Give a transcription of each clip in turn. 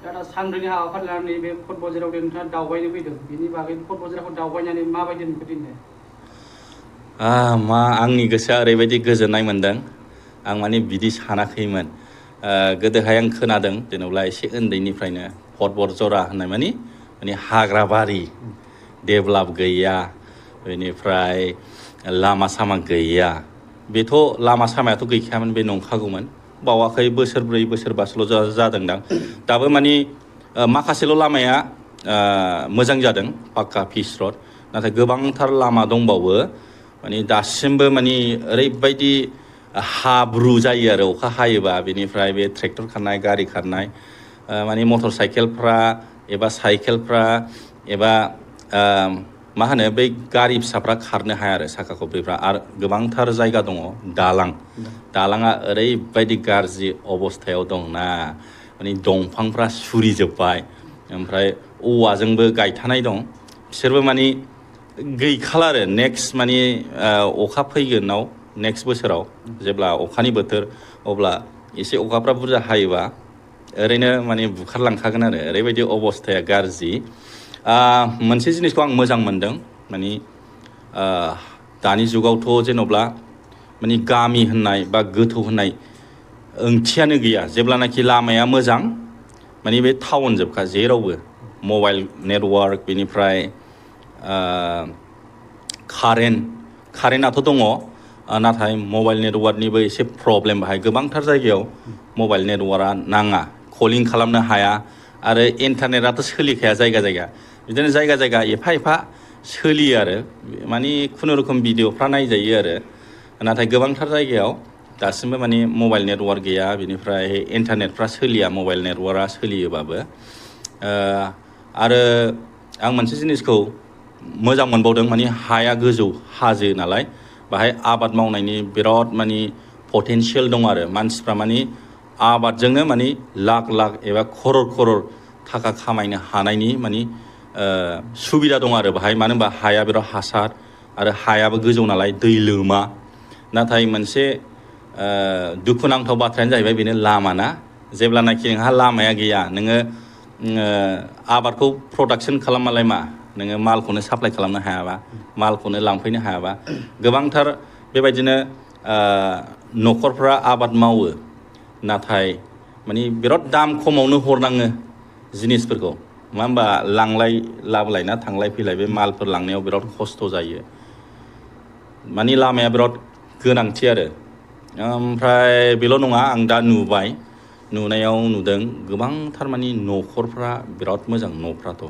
दा सांग्रांनि हाबाफारि लानानै बे बतझराव नोंथाङा दावबायनो फैदों बिनि बागै बतझराखौ दावबायनानै माबायदि नुखो दिनै? आंनि गोसोआ ओरैबायदि गोजोननाय मोनदों आं माने बिदि सानाखैमोन गोदोहाय आं खोनादों जेनेबा एसे उन्दैनिफ्रायनो बतझरा होननाय माने हाग्राबारि डेभेलप गैया बेनिफ्राय लामा सामा गैया बेथ' लामा सामायाथ' गैखायामोन बे नंखागौमोन बावाखै बोसोरब्रै बोसोरबासोल' जादोंदां दाबो माने माखासेल' लामाया मोजां जादों पाक्का पिच रड नाथाय गोबांथार लामा दंबावो माने दासिमबो माने ओरैबायदि हाब्रु जायो आरो अखा हायोबा बेनिफ्राय बे ट्रेक्टर खारनाय गारि खारनाय माने मटर साइकेलफ्रा एबा साइकेलफ्रा एबा मा होनो बै गारि फिसाफ्रा खारनो हाया आरो साखा खब्रैफ्रा आरो गोबांथार जायगा दङ दालाङा ओरैबायदि गाज्रि अबस्थायाव दंना माने दंफांफ्रा सुरिजोब्बाय ओमफ्राय औवाजोंबो गायथानाय दं बिसोरबो माने गैखाला आरो नेक्स्ट माने अखा फैगोनाव नेक्स्ट बोसोराव जेब्ला अखानि बोथोर अब्ला एसे अखाफ्रा बुरजा हायोबा ओरैनो माने बुखारलांखागोन आरो ओरैबायदि अबस्थाया गाज्रि मोनसे जिनिसखौ आं मोजां मोनदों माने दानि जुगावथ' जेन'ब्ला माने गामि होननाय बा गोथौ होननाय ओंथियानो गैया जेब्लानाखि लामाया मोजां माने बे टाउन जोबखा जेरावबो मबाइल नेटवार्क बेनिफ्राय कारेन्टआथ' दङ नाथाय मबाइल नेटवार्कनिबो एसे प्रब्लेम बाहाय गोबांथार जायगायाव मबाइल नेटवार्कआ नाङा कलिं खालामनो हाया आरो इन्टारनेटआथ' सोलिखाया जायगा बिदिनो जायगा एफा एफा सोलियो आरो माने खुनुरुखुम भिडिअफ्रा नायजायो आरो नाथाय गोबांथार जायगायाव दासिमबो माने मबाइल नेटवार्क गैया बिनिफ्राय इन्टारनेटफ्रा सोलिया मबाइल नेटवार्कआ सोलियोबाबो आरो आं मोनसे जिनिसखौ मोजां मोनबावदों माने हाया गोजौ हाजो नालाय बाहाय आबाद मावनायनि बिराद माने पटेनशियेल दं आरो मानसिफ्रा माने आबादजोंनो माने लाख लाख एबा खरर थाखा खामायनो हानायनि माने सुबिदा दं आरो बाहाय मानो होनबा हाया बिराद हासार आरो हायाबो गोजौ नालाय दै लोमा नाथाय मोनसे दुखुनांथाव बाथ्रायानो जाहैबाय बेनो लामाना जेब्लानाखि नोंहा लामाया गैया नोङो आबादखौ प्रडाक्सन खालामबालाय मा नोङो मालखौनो साप्लाइ खालामनो हायाबा मालखौनो लांफैनो हायाबा गोबांथार बेबायदिनो न'खरफ्रा आबाद मावो नाथाय माने बिराद दाम खमावनो हरनाङो जिनिसफोरखौ मा होनबा लांलाय लाबोलाय ना थांलाय फैलाय बे मालफोर लांनायाव बिराद खस्थ' जायो माने लामाया बिराद गोनांथि आरो ओमफ्राय बेल' नङा आं दा नुनायाव नुदों गोबांथार माने न'खरफ्रा बिराद मोजां न'फ्राथ'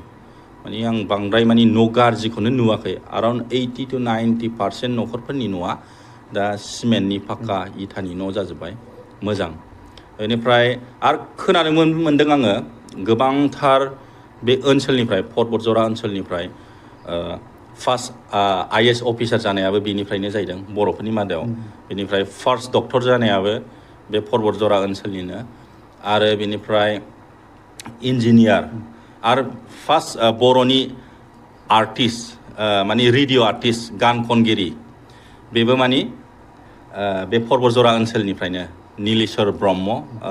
माने आं बांद्राय माने न' गाज्रिखौनो नुवाखै अराउन्ड 80 to 90% न'खरफोरनि न'आ दा सिमेन्टनि पाक्का इथानि न' जाजोब्बाय मोजां बेनिफ्राय आरो खोनानो मोनदों आङो गोबांथार बे ओनसोलनिफ्राय बतझरा ओनसोलनिफ्राय फार्स्ट IAS अफिसार जानायाबो बेनिफ्रायनो जाहैदों बर'फोरनि मादायाव बेनिफ्राय फार्स्ट डक्टर जानायाबो बे बतझरा ओनसोलनिनो आरो बेनिफ्राय इन्जिनियार आरो फार्स्ट बर'नि आर्टिस्ट माने रेडिअ' आर्टिस्ट गान खनगिरि बेबो माने बे बतझरा ओनसोलनिफ्रायनो नीलेश्वर ब्रह्म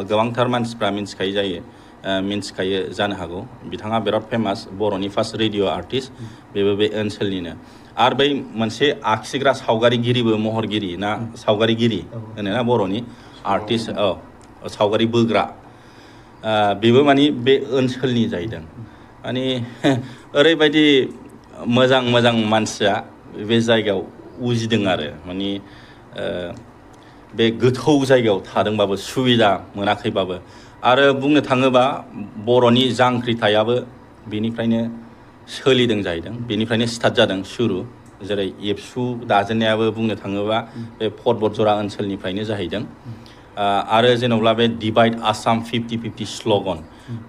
गोबांथार मानसिफ्रा मिन्थिखायो जानो हागौ बिथाङा बिराद फेमास बर'नि फार्स्ट रेडिअ' आर्टिस्ट बेबो बे ओनसोलनिनो आरो बै मोनसे आखिग्रा सावगारिगिरिबो महरगिरि ना सावगारिगिरि होनोना बर'नि आर्टिस्ट सावगारि बोग्रा बेबो माने बे ओनसोलनि जाहैदों माने ओरैबायदि मोजां मानसिया बे जायगायाव उजिदों आरो माने बे गोथौ जायगायाव थादोंबाबो सुबिदा मोनाखैबाबो आरो बुंनो थाङोबा बर'नि जांख्रिथायाबो बेनिफ्रायनो सोलिदों जाहैदों बेनिफ्रायनो स्टार्ट जादों सुरु जेरै एबसु दाजेननायाबो बुंनो थाङोबा बे बतझरा ओनसोलनिफ्रायनो जाहैदों आरो जेन'ब्ला बे डिभाइड आसाम 50-50 स्ल'गन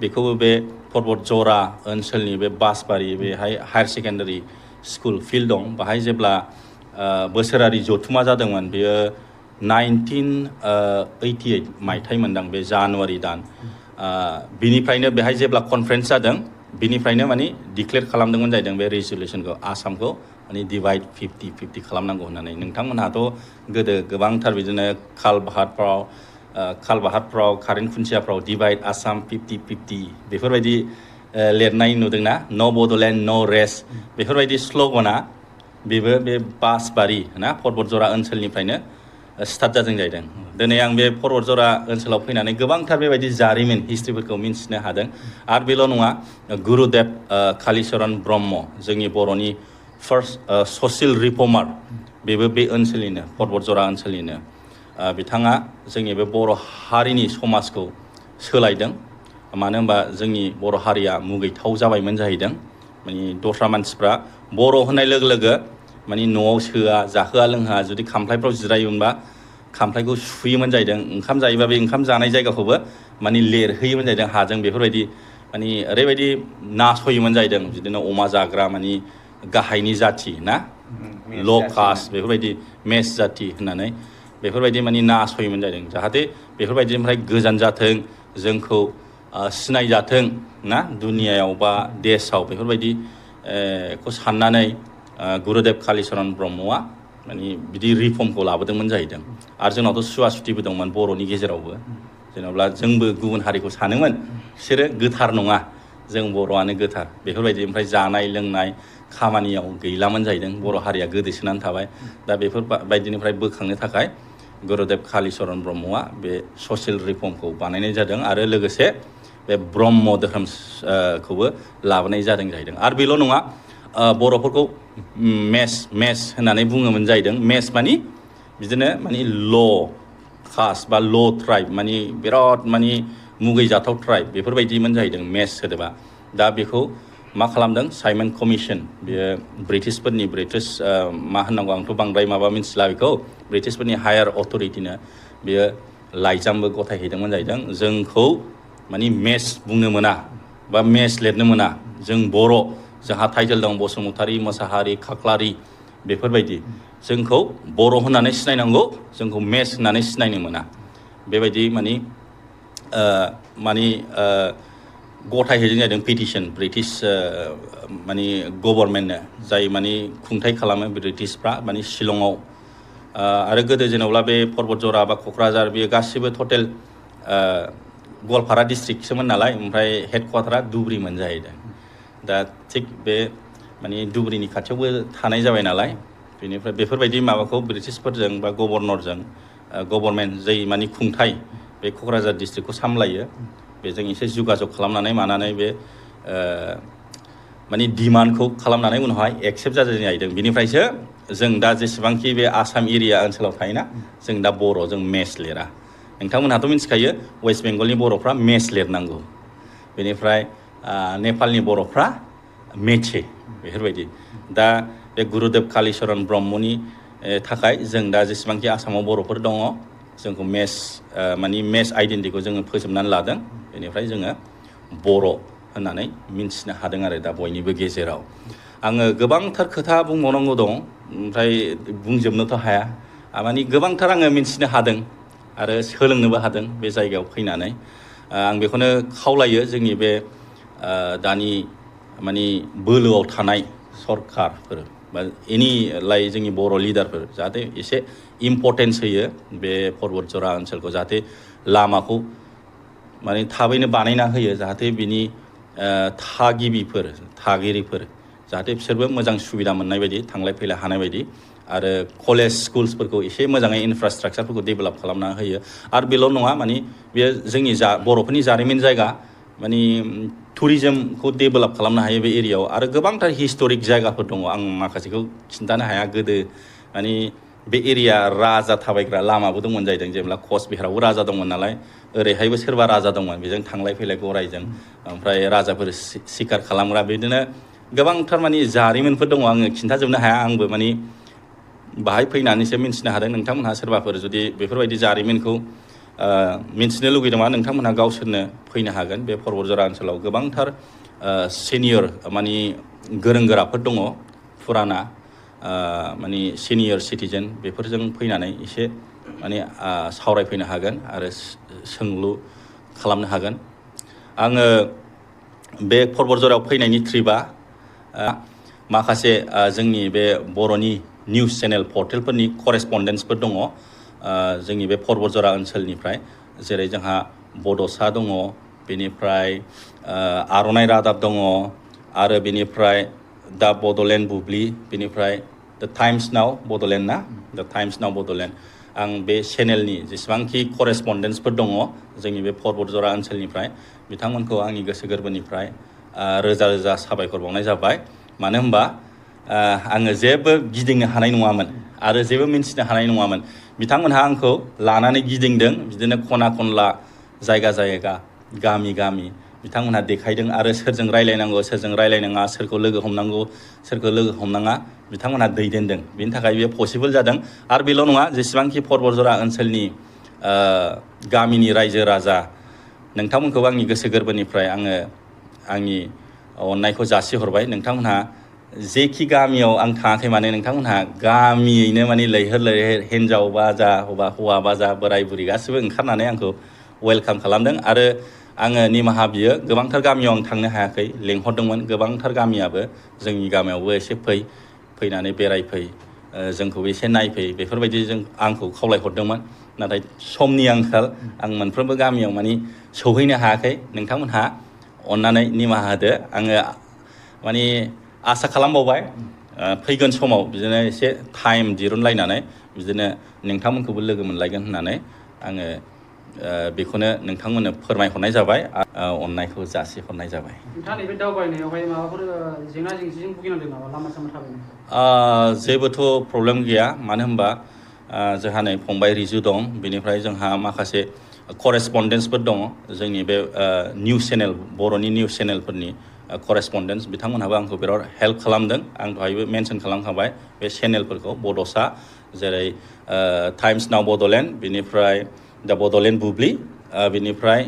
बेखौबो बे बतझरा ओनसोलनि बे बासबारि बेहाय हायार सेकेन्डारि स्कुल फिल्ड दं बाहाय जेब्ला बोसोरारि जथुमा जादोंमोन बेयो 1988 मायथाइ मोनदां बे जानुवारि दान बिनिफ्रायनो बेहाय जेब्ला कनफारेन्स जादों बिनिफ्रायनो माने डिक्लेयार खालामदोंमोन जाहैदों बे रेजुलेसनखौ आसामखौ माने डिभाइड 50-50 खालामनांगौ होननानै नोंथांमोनहाथ' गोदो गोबांथार बिदिनो खाल बाहारफ्राव खालबाहारफ्राव कारेन्ट खुन्थियाफ्राव डिभाइड आसाम 50-50 बेफोरबायदि लिरनाय नुदोंना न' बड'लेण्ड न' रेस्ट बेफोरबायदि स्ल'गना बेबो बे बासबारि ना पर्बतजरा ओनसोलनिफ्रायनो स्टार्ट जादों जाहैदों दिनै आं बे पर्बतजरा ओनसोलाव फैनानै गोबांथार बेबायदि जारिमिन हिस्ट्रिफोरखौ मिन्थिनो हादों आरो बेल' नङा गुरुदेव कालिचरन ब्रह्म जोंनि बर'नि फार्स्ट ससियेल रिफर्मार बेबो बे ओनसोलनिनो पर्बतजरा ओनसोलनिनो बिथाङा जोंनि बे बर' हारिनि समाजखौ सोलायदों मानो होनबा जोंनि बर' हारिया मुगैथाव जाबायमोन जाहैदों माने दस्रा मानसिफ्रा बर' होननाय लोगो लोगो माने न'आव सोआ जाहोआ लोंहोआ जुदि खामफ्लायफ्राव जिरायोमोनबा खामफ्लायखौ सुयोमोन जाहैदों ओंखाम जायोबा बे ओंखाम जानाय जायगाखौबो माने लिरहोयोमोन जाहैदों हाजों बेफोरबायदि माने ओरैबायदि नासयोमोन जाहैदों बिदिनो अमा जाग्रा माने गाहायनि जाथि ना ल' कास्ट बेफोरबायदि मेस जाथि होननानै बेफोरबायदि माने नासयोमोन जाहैदों जाहाथे बेफोरबायदिनिफ्राय गोजान जाथों जोंखौ सिनायजाथों ना दुनियायाव बा देशआव बेफोरबायदिखौ साननानै गुरुदेव कालिचरन ब्रह्मआ माने बिदि रिफर्मखौ लाबोदोंमोन जाहैदों आरो जोंनावथ' सुवा सुथिबो दंमोन बर'नि गेजेरावबो जेनेबा जोंबो गुबुन हारिखौ सानोमोन बिसोरो गोथार नङा जों बर'आनो गोथार बेफोरबायदि ओमफ्राय जानाय लोंनाय खामानियाव गैलामोन जाहैदों बर' हारिया गोदोसोनानै थाबाय दा बेफोरबायदिनिफ्राय बोखांनो थाखाय गुरुदेव कालिचरन ब्रह्मआ बे ससियेल रिफर्मखौ बानायनाय जादों आरो लोगोसे बे ब्रह्म धोरोमखौबो लाबोनाय जादों जाहैदों आरो बेल' नङा बर'फोरखौ मेस होननानै बुङोमोन जाहैदों मेस मानि बिदिनो मानि ल' कास्ट बा ल' ट्राइब मानि बिराद मानि मुगैजाथाव ट्राइब बेफोरबायदिमोन जाहैदों मेस सोदोबा दा बेखौ मा खालामदों साइमन कमिसन बेयो ब्रिटिशफोरनि मा होननांगौ आंथ' बांद्राय माबा मिन्थिला बेखौ ब्रिटिशफोरनि हायार अथरिटिनो बेयो लाइजामबो गथायहैदोंमोन जाहैदों जोंखौ मानि मेस बुंनो मोना बा मेस लिरनो मोना जों बर' जोंहा टाइटेल दं बसुमतारी मोसाहारी खाख्लारि बेफोरबायदि जोंखौ बर' होननानै सिनायनांगौ जोंखौ मेस होननानै सिनायनो मोना बेबायदि मानि गथायहैदों जादों पिटिसन ब्रिटिश मानि गभर्नमेन्टनो जाय मानि खुंथाय खालामो ब्रिटिशफ्रा मानि शिलंआव आरो गोदो जेनेबा बे पर्बतजरा बा क'क्राझार बेयो गासिबो टटेल गवालपारा डिस्ट्रिक्टसोमोन नालाय ओमफ्राय हेडक्वार्टारा धुब्रिमोन जाहैदों दा थिग बे माने धुब्रिनि खाथियावबो थानाय जाबाय नालाय बेनिफ्राय बेफोरबायदि माबाखौ ब्रिटिशफोरजों बा गभर्नरजों गभर्नमेन्ट जाय मानि खुंथाय बे क'क्राझार डिस्ट्रिक्टखौ सामलायो बेजों एसे जगाजग खालामनानै मानानै बे माने डिमान्डखौ खालामनानै उनावहाय एक्सेप्ट जादों जाहैदों बिनिफ्रायसो जों दा जेसेबांखि बे आसाम एरिया ओनसोलाव थायोना जों दा बर' जों मेस लिरा नोंथांमोनहाथ' मिथिखायो वेस्ट बेंगलनि बर'फ्रा मेस लिरनांगौ बेनिफ्राय नेपालनि बर'फ्रा मेचे बेफोरबायदि दा बे गुरुदेव कालिचरन ब्रह्मनि थाखाय जों दा जेसेबांखि आसामाव बर'फोर दङ जोंखौ मानि मेस आइडेन्टिटिखौ जोङो फोजोबनानै लादों बेनिफ्राय जोङो बर' होननानै मिन्थिनो हादों आरो दा बयनिबो गेजेराव आङो गोबांथार खोथा बुंबावनांगौ दं ओमफ्राय बुंजोबनोथ' हाया मानि गोबांथार आङो मिन्थिनो हादों आरो सोलोंनोबो हादों बे जायगायाव फैनानै आं बेखौनो खावलायो जोंनि बे दानि मानि बोलोआव थानाय सरकारफोर बा जोंनि बर' लिडारफोर जाहाथे एसे इम्परटेन्स होयो बे पर्बतजरा ओनसोलखौ जाहाथे लामाखौ माने थाबैनो बानायना होयो जाहाथे बिनि थागिरिफोर जाहाथे बिसोरबो मोजां सुबिदा मोननाय बायदि थांलाय फैलाय हानाय बायदि आरो कलेज स्कुल्सफोरखौ एसे मोजाङै इनफ्रास्ट्राक्चारफोरखौ डेभेलप खालामना होयो आरो बेल' नङा मानि बेयो जोंनि बर'फोरनि जारिमिन जायगा मानि टुरिजमखौ डेभेलप खालामनो हायो बे एरियायाव आरो गोबांथार हिस्ट'रिक जायगाफोर दङ आं माखासेखौ खिन्थानो हाया गोदो मानि बे एरिया राजा थाबायग्रा लामाबो दंमोन जाहैदों जेब्ला कचबिहारावबो राजा दंमोन नालाय ओरैहायबो सोरबा राजा दंमोन बेजों थांलाय फैलाय गरायजों ओमफ्राय राजाफोर सिखार खालामग्रा बिदिनो गोबांथार मानि जारिमिनफोर दङ आङो खिन्थाजोबनो हाया आंबो मानि बाहाय फैनानैसो मिन्थिनो हादों नोंथांमोनहा सोरबाफोर जुदि बेफोरबायदि जारिमिनखौ मिन्थिनो लुगैदोंबा नोंथांमोनहा गावसोरनो फैनो हागोन बे पर्बतजरा ओनसोलाव गोबांथार सिनियर मानि गोरों गोराफोर दङ फुराना मानि सिनियर सिटिजेन बेफोरजों फैनानै एसे माने सावरायफैनो हागोन आरो सोंलु खालामनो हागोन आङो बे पर्बतजरायाव फैनायनि ट्रिपआ माखासे जोंनि बे बर'नि निउस चेनेल पर्टेलफोरनि करेसपन्डेन्सफोर दङ जोंनि बे पर्बतजरा ओनसोलनिफ्राय जेरै जोंहा बड'सा दङ, बेनिफ्राय आर'नाइ रादाब दङ, आरो बेनिफ्राय दा बड'लेण्ड बुब्लि, बेनिफ्राय द टाइम्स नाव बड'लेण्ड ना, द टाइम्स नाव बड'लेण्ड। आं बे चेनेलनि जेसेबांखि करेसपन्डेन्सफोर दङ जोंनि बे बतझर ओनसोलनिफ्राय बिथांमोनखौ आंनि गोसो गोरबोनिफ्राय रोजा रोजा साबायखर बावनाय जाबाय। मानो होनबा आङो जेबो गिदिंनो हानाय नङामोन आरो जेबो मिन्थिनो हानाय नङामोन। बिथांमोनहा आंखौ लानानै गिदिंदों, बिदिनो खना खनला जायगा जायगा गामि गामि बिथांमोनहा देखायदों आरो सोरजों रायलायनांगौ सोरजों रायलायनाङा, सोरखौ लोगो हमनांगौ सोरखौ लोगो हमनाङा बिथांमोनहा दैदेनदों। बेनि थाखाय बेयो पसिबोल जादों। आरो बेल' नङा, जेसेबांखि बतझर ओनसोलनि गामिनि रायजो राजा नोंथांमोनखौ आंनि गोसो गोरबोनिफ्राय आङो आंनि अननायखौ जासिहरबाय। नोंथांमोनहा जेखि गामियाव आं थाङाखै माने नोंथांमोनहा गामियैनो माने लैहोर लैहोर हिन्जाव बा जा हौवा बा जा बोराय बुरि गासैबो ओंखारनानै आंखौ वेलकाम खालामदों। आरो आङो निमाहा बियो, गोबांथार गामियाव आं थांनो हायाखै, लेंहरदोंमोन गोबांथार गामियाबो जोंनि गामियावबो एसे फैनानै बेरायफै, जोंखौबो एसे नायफै, बेफोरबायदि आंखौ खावलायहरदोंमोन। नाथाय समनि आंखाल, आं मोनफ्रोमबो गामियाव माने सौहैनो हायाखै। नोंथांमोनहा अननानै निमाहा होदो। आङो माने आसा खालामबावबाय फैगोन समाव बिदिनो एसे टाइम दिरुनलायनानै बिदिनो नोंथांमोनखौबो लोगो मोनलायगोन होननानै आङो बेखौनो नोंथांमोननो फोरमायहरनाय जाबाय, अननायखौ जासिहरनाय जाबाय। नोंथाङा नैबे दावबायनायावहाय माबाफोर जेंना जेंसिजों भुगिनांदों नामा लामा सामा थाबायनाय? जेबोथ' प्रब्लेम गैया। मानो होनबा जोंहा नै फंबाय रिजु दं, बेनिफ्राय जोंहा माखासे करेसपन्डेन्सफोर दङ जोंनि बे निउस चेनेल, बर'नि निउस चेनेलफोरनि करेसपन्डेन्स, बिथांमोनहाबो आंखौ बिराद हेल्प खालामदों। आं दहायबो मेनसन खालामखाबाय बे चेनेलफोरखौ, बड'सा जेरै टाइम्स नाव बड'लेण्ड, बेनिफ्राय दा बड'लेण्ड बुब्लि, बेनिफ्राय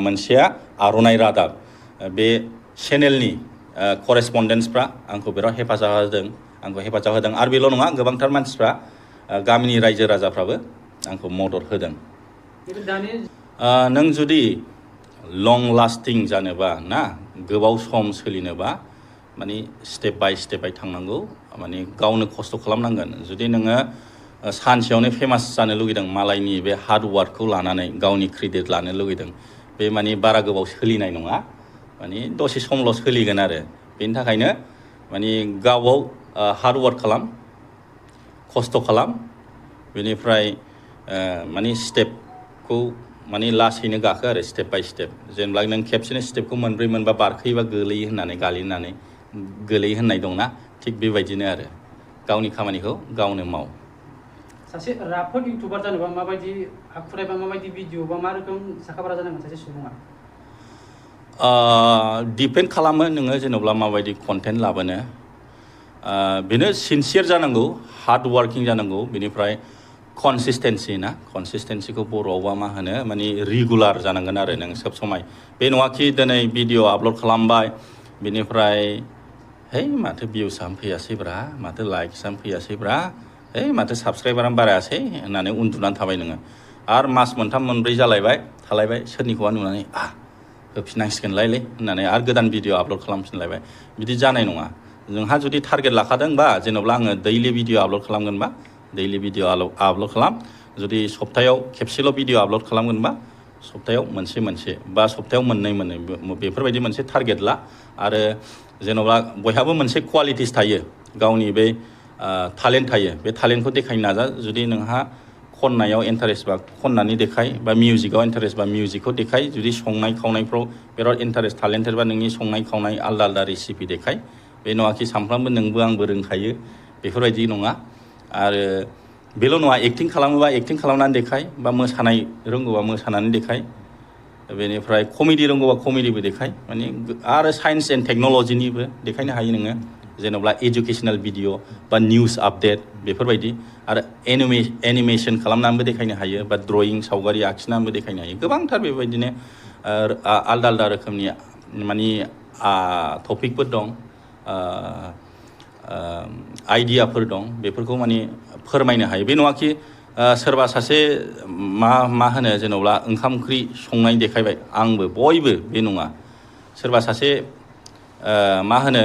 मोनसेया आर'नाइ रादाब। बे चेनेलनि करेसपन्डेन्सफ्रा आंखौ बिराद हेफाजाब होदों। आरो बेल' नङा, गोबांथार मानसिफ्रा गामिनि रायजो राजाफ्राबो आंखौ मदद होदों। नों जुदि लं लास्टिं जानोबा ना, गोबाव सम सोलिनोबा माने स्टेप बाय थांनांगौ, माने गावनो खस्थ' खालामनांगोन। जुदि नोङो सानसेयावनो फेमास जानो लुगैदों, मालायनि बे हार्ड वार्कखौ लानानै गावनि क्रेडिट लानो लुगैदों, बे माने बारा गोबाव सोलिनाय नङा, माने दसे समल' सोलिगोन। आरो बेनि थाखायनो माने गावआव हार्ड वार्क खालाम, खस्थ' खालाम, बेनिफ्राय माने स्टेपखौ माने लासैनो गाखो आरो स्टेप बाय स्टेप। जेनेबा नों खेबसेनो स्टेपखौ मोनब्रै मोनबा बारखोयोबा गोलैयो होननाय दंना, थिग बेबायदिनो आरो गावनि खामानिखौ गावनो माव। सासे राफोद इउटुबार जानोबा माबायदि आखुथाय बा माबायदि भिडिअ बा मा रोखोम साखाफारा जानांगोन सासे सुबुङा? डिपेन्ड खालामो नोङो जेनेबा माबायदि कन्टेन्ट लाबोनो। बेनो सिनसियार जानांगौ, हार्ड वार्किं जानांगौ, बेनिफ्राय कनसिस्टेन्सिखौ बर'आवबा मा होनो, माने रेगुलार जानांगोन आरो नों सब समाय। बे नङाखि दिनै भिडिअ आपल'ड खालामबाय, बेनिफ्राय है माथो भिउसानो फैयासैब्रा, माथो लाइक्सआनो फैयासैब्रा, है माथो साबसक्राइबारानो बारायासै होननानै उन्दुनानै थाबाय नोङो। आरो मास मोनथाम मोनब्रै थालायबाय सोरनिखौबा नुनानै होफिननांसिगोनलायलै होननानै आरो गोदान भिडिअ आपल'ड खालामफिनलायबाय। बिदि जानाय नङा। नोंहा जुदि टारगेट लाखादोंबा, जेनेबा आङो दैलि भिडिअ आपल'ड खालामगोनबा दैलि भिडिअ आपल'ड खालाम, जुदि सप्तायाव खेबसेल' भिडिअ आपल'ड खालामगोनबा सप्तायाव मोनसे बा सप्तायाव मोननै बेफोरबायदि मोनसे टारगेट ला। आरो जेनेबा बयहाबो मोनसे क्वालिटिस थायो, गावनि बे टेलेन्ट थायो, बे टेलेन्टखौ देखायनो नाजा। जुदि नोंहा खननायाव इन्टारेस्ट बा खननानै देखाय, बा मिउजिकआव इन्टारेस्ट बा मिउजिकखौ देखाय, जुदि संनाय खावनायफ्राव बिराद इन्टारेस्ट टेलेन्टेड बा नोंनि संनाय खावनाय आलदा रेसिपि देखाय। बे नङाखि सानफ्रामबो नोंबो आंबो रोंखायो, बेफोरबायदि नङा। आरो बेल' नङा, एक्टिं खालामोबा एक्टिं खालामनानै देखाय, बा मोसानाय रोंगौबा मोसानानै देखाय, बेनिफ्राय कमेडि रोंगौबा कमेडिबो देखाय। माने आरो साइन्स एन्ड टेक्न'लजिनिबो देखायनो हायो नोङो, जेनेबा एजुकेसनेल भिडिअ बा निउस आपडेट बेफोरबायदि। आरो एनिमेसन खालामनानैबो देखायनो हायो, बा ड्रयिं सावगारि आखिनानैबो देखायनो हायो। गोबांथार बेबायदिनो आलदा रोखोमनि माने टपिकफोर दं, आइडियाफोर दं, बेफोरखौ माने फोरमायनो हायो। बे नङाखि सोरबा सासे मा होनो, जेनेबा ओंखाम ओंख्रि संनाय देखायबाय आंबो बयबो, बे नङा। सोरबा सासे मा होनो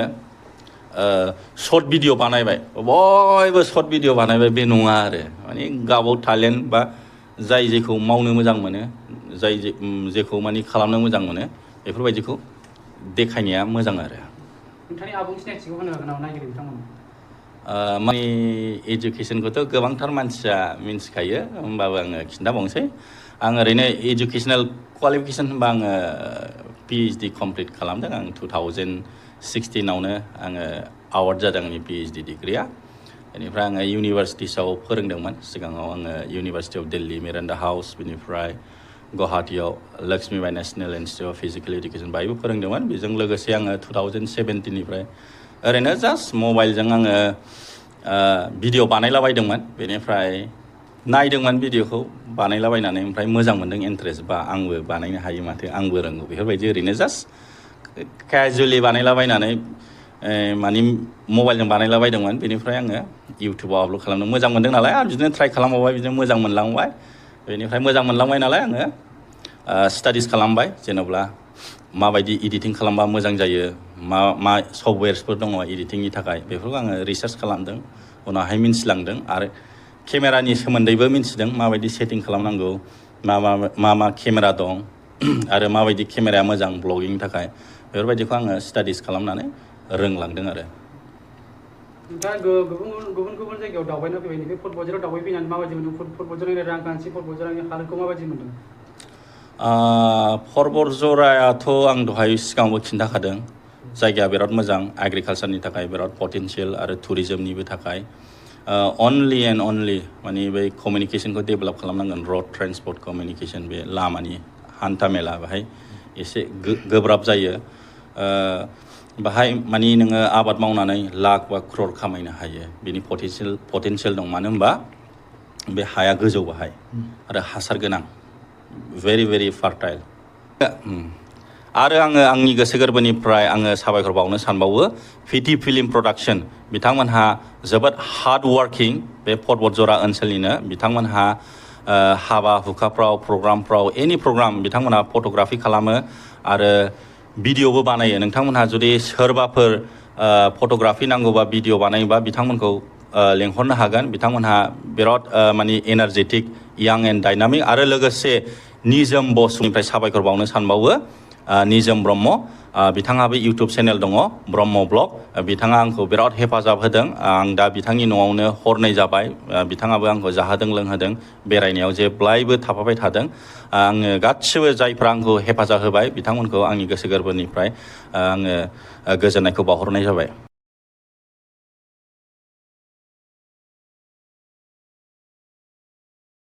शर्ट भिडिअ बानायबाय, बयबो शर्ट भिडिअ बानायबाय, बे नङा। आरो माने गावबाव टेलेन्ट बा जाय जेखौ मावनो मोजां मोनो, जेखौ माने खालामनो मोजां मोनो बेफोरबायदिखौ देखायनाया मोजां आरो नोंथांनि आबुं सिनायथिखौ होनो हागोन नामा नायगिरि बिथांमोन माने इडुकेसनखौथ' गोबांथार मानसिया मिन्थिखायो होमबाबो आङो खिन्थाबावनोसै आं ओरैनो इडुकेसनेल क्वालिफिकेसन होनबा आङो PhD कमप्लिट खालामदों आं 2016आवनो आङो आवार्ड जादों आंनि PhD डिग्रिया बेनिफ्राय आङो इउनिभार्सिटिसाव फोरोंदोंमोन सिगाङाव आङो university of Delhi Miranda house बेनिफ्राय गुवाहाटीयाव Lakshmibai national institute of physical education बाहायबो फोरोंदोंमोन बेजों लोगोसे आङो 2017निफ्राय ओरैनो जास्ट मबाइलजों आङो भिडिअ बानायलाबायदोंमोन बेनिफ्राय नायदोंमोन भिडिअखौ बानायलाबायनानै ओमफ्राय मोजां मोनदों इन्टारेस्ट बा आंबो बानायनो हायो माथो आंबो रोंगौ बेफोरबायदि ओरैनो जास्ट केजुवेलि बानायलाबायनानै माने मबाइलजों बानायलाबायदोंमोन बेनिफ्राय आङो इउटुबाव आपल'ड खालामनो मोजां मोनदों नालाय आरो बिदिनो ट्राइ खालामबावबाय बिदिनो मोजां मोनलांबाय बेनिफ्राय मोजां मोनलांबाय नालाय आङो स्टाडिस खालामबाय जेनेबा माबायदि एडिटिं खालामबा मोजां जायो मा सफ्टवेयार्सफोर दङ एडिटिंनि थाखाय बेफोरखौ आङो रिसार्च खालामदों उनावहाय मिन्थिलांदों आरो केमेरानि सोमोन्दैबो मिन्थिदों माबायदि सेटिं खालामनांगौ मा केमेरा दं आरो माबायदि केमेराया मोजां ब्लगिंनि थाखाय बेफोरबायदिखौ आङो स्टाडिस खालामनानै रोंलांदों आरो नोंथाङा गुबुन जायगायाव दावबायना फैबाय नैबे फुट बतझराव दावबायफैनानै माबायदि मोनदों फुट बतझरनि रांखान्थि फुट बतझरनि हालोदखौ माबायदि मोनदों फुट बतझराथ' आं दहाय सिगाङावबो खिन्थाखादों जायगाया बिराद मोजां एग्रिकालसारनि थाखाय बिराद पटेनशियेल आरो टुरिजमनिबो थाखाय अनलि एन्ड अनलि माने बै कमिउनिकेसनखौ डेभेलप खालामनांगोन रड ट्रेन्सपर्ट कमिउनिकेसन बे लामानि हान्था मेला बेहाय एसे गोब्राब जायो बाहाय माने नोङो आबाद मावनानै लाख बा क्रर खामायनो हायो बिनि पटेनशियेल दं मानो होनबा बे हाया गोजौ बाहाय आरो हासार गोनां very very fertile आरो आङो आंनि गोसो गोरबोनिफ्राय आङो साबायखर बावनो सानबावो पिटि फिल्म प्रडाक्शन बिथांमोनहा जोबोद हार्ड वार्किं बे फुट बतझरा ओनसोलनिनो बिथांमोनहा हाबा हुखाफ्राव प्रग्रामफ्राव एनि प्रग्राम बिथांमोनहा फट'ग्राफि खालामो आरो भिडिअबो बानायो नोंथांमोनहा जुदि सोरबाफोर फट'ग्राफि नांगौबा भिडिअ बानायोबा बिथांमोनखौ लेंहरनो हागोन बिथांमोनहा बिराद माने एनार्जेटिक यां एन्ड डायनामिक आरो लोगोसे निजोम बसुनिफ्राय साबायखर बावनो सानबावो निजोम ब्रह्म बिथाङाबो इउटुब चेनेल दङ ब्रह्म ब्लग बिथाङा आंखौ बिराद हेफाजाब होदों आं दा बिथांनि न'आवनो हरनै जाबाय बिथाङाबो आंखौ जाहोदों लोंहोदों बेरायनायाव जेब्लायबो थाफाबाय थादों आङो गासिबो जायफ्रा आंखौ हेफाजाब होबाय बिथांमोनखौ आंनि गोसो गोरबोनिफ्राय आङो गोजोननायखौ बावहरनाय जाबाय